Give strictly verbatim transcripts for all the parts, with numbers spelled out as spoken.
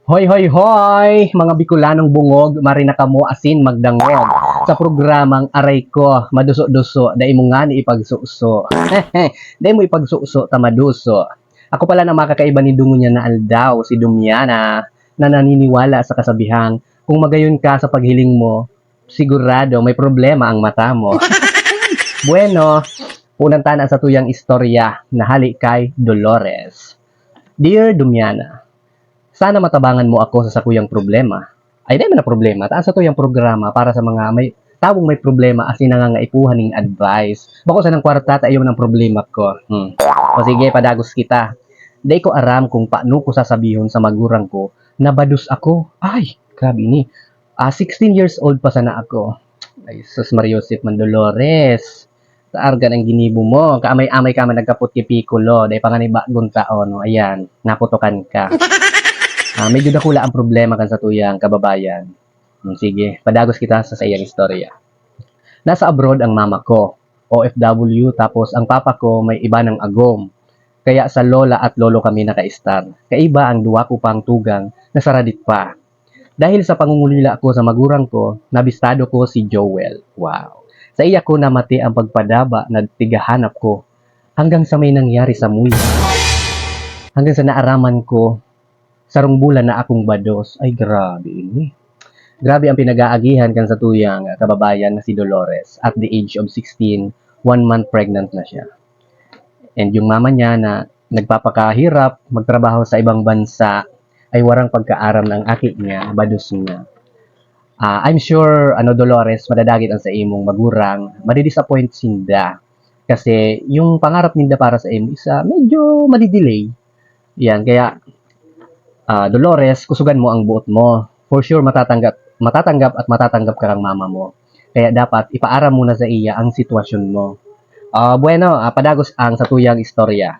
Hoy, hoy, hoy! Mga Bicolanong bungog, mari na kamo asin magdangog sa programang Aray Ko, Maduso-duso, dai mo ngani ipagsuso. Dai mo ipagsuso ta maduso. Ako pala na makakaiba ni Dungunya na aldaw, si Dumiana, na naniniwala sa kasabihang, kung magayon ka sa paghiling mo, sigurado may problema ang mata mo. Bueno, punan ta na sa tuyang istorya na hali kay Dolores. Dear Dumiana, sana matabangan mo ako sa sakuyang problema. Ay, dai man na problema. Taan sa tuyang programa para sa mga may tawong may problema asin nangangaipuhan ning advice. Bako sanang kwarta, ta iyo man ang problema ko. Hmm. O sige, padagos kita. Dai ko aram kung paano ko sasabihon sa magurang ko na bados ako. Ay, grabe ni. Ah, sixteen years old pa sana ako. Ay, sus, Maria Josep man Dolores. Sa argan ang ginibo mo. Kaamay-amay ka man nagkapot ki pikulo. Dai pa nga ni bagong taon. No? Ayan, naputokan ka. Ah, medyo dakula ang problema kan sa tuyang kababayan. Hmm, sige, padagos kita sa saiyang istorya. Nasa abroad ang mama ko, O F W, tapos ang papa ko may iba ng agom. Kaya sa lola at lolo kami nakaistar. Kaiba ang duwa ko pang tugang na saradit pa. Dahil sa pangungulila ko sa magurang ko, nabistado ko si Joel. Wow. Sa iya ko namati ang pagpadaba na tigahanap ko hanggang sa may nangyari sa muya. Hanggang sa naaraman ko, sarong bulan na akong bados. Ay, grabe ini. Grabe ang pinag-aagihan kan sa tuyang kababayan na si Dolores. At the age of sixteen, one month pregnant na siya. And yung mama niya na nagpapakahirap magtrabaho sa ibang bansa ay warang pagkaaram na ang aki niya, bados niya. Ah, I'm sure, ano, Dolores, madadagit ang sa imong magurang, madidisappoint sinda. Kasi yung pangarap ninda para sa imo is, ah, medyo madidelay. Yan, kaya, ah, Dolores, kusugan mo ang buot mo. For sure, matatanggap, matatanggap at matatanggap ka kang mama mo. Kaya dapat ipaaram mo na sa iya ang sitwasyon mo. Ah, bueno, ah, padagos ang sa tuyang istorya.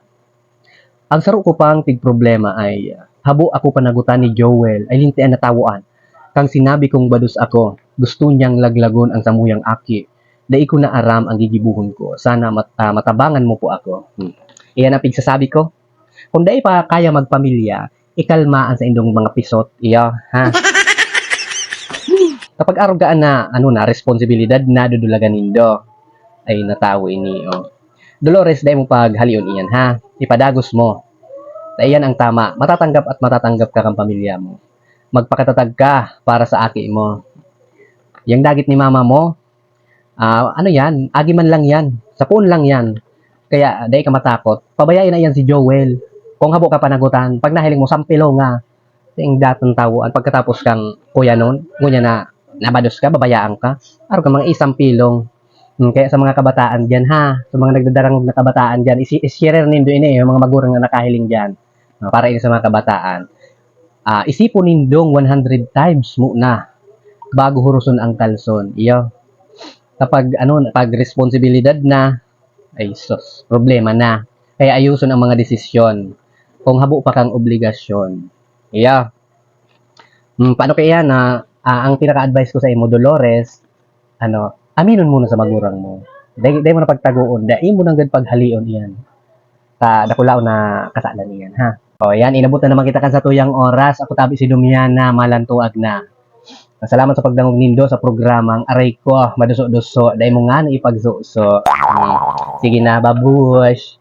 Ang saro ko pang tigproblema ay, ah, habo ako panagutan ni Joel ay lintian na tawaan. Kang sinabi kong bados ako, gusto niyang laglagon ang samuyang aki. Dai ko na aram ang gigibuhon ko. Sana mat-, ah, matabangan mo po ako. Hmm. Iyan ang pigsasabi ko. Kung dai pa kaya magpamilya, ikalma ang sa indong mga pisot, iyo, ha? Kapag arog ka na, ano na, responsibilidad na dudulagan nindo. Ay, natawo ini, oh. Dolores, dai mo paghalion iyan, ha? Ipadagos mo. Ta iyan ang tama. Matatanggap at matatanggap ka kang pamilya mo. Magpakatatag ka para sa aki mo. Yang dagit ni mama mo, ah, ano yan? Agi man lang yan. Sapon lang yan. Kaya, dai ka matakot. Pabayai na yan si Joel. Kung habo ka panagutan, pag nahiling mo, sampilonga. Ting datong tawo, an pagkatapos kang kuyanon, ngunyan na nabados ka, babayaan ka, arog ka mga isampilong. Hmm, kaya sa mga kabataan diyan, ha, sa mga nagdadarangog na kabataan diyan, isi-, i-share nindo ini, yung mga magurang na nakahiling diyan. Ah, para ini sa mga kabataan. Ah, isipon nindong one hundred times muna bago huruson ang kalson. Iyo. Kapag, ano, pag responsibilidad na, ay sus, problema na. Kaya ayuson ang mga desisyon kung habo pa kang obligasyon. Iyo. Hmm, paano kaya na, ah, ang pinaka-advice ko sa imo, Dolores, ano, aminon mo na sa magurang mo. Dai, dai mo na pagtagoon, dai mo na gad paghalion iyan. Ta dakulaon na kasalan iyan, ha? O, yan, inabot na naman kita kan satuyang oras. Ako tabi si Dumiana, malantuag na. Salamat sa pagdangog nindo sa programang Aray Ko, Maduso-duso. Dai mo ngani ipagsuso. Hmm. Sige na, babush.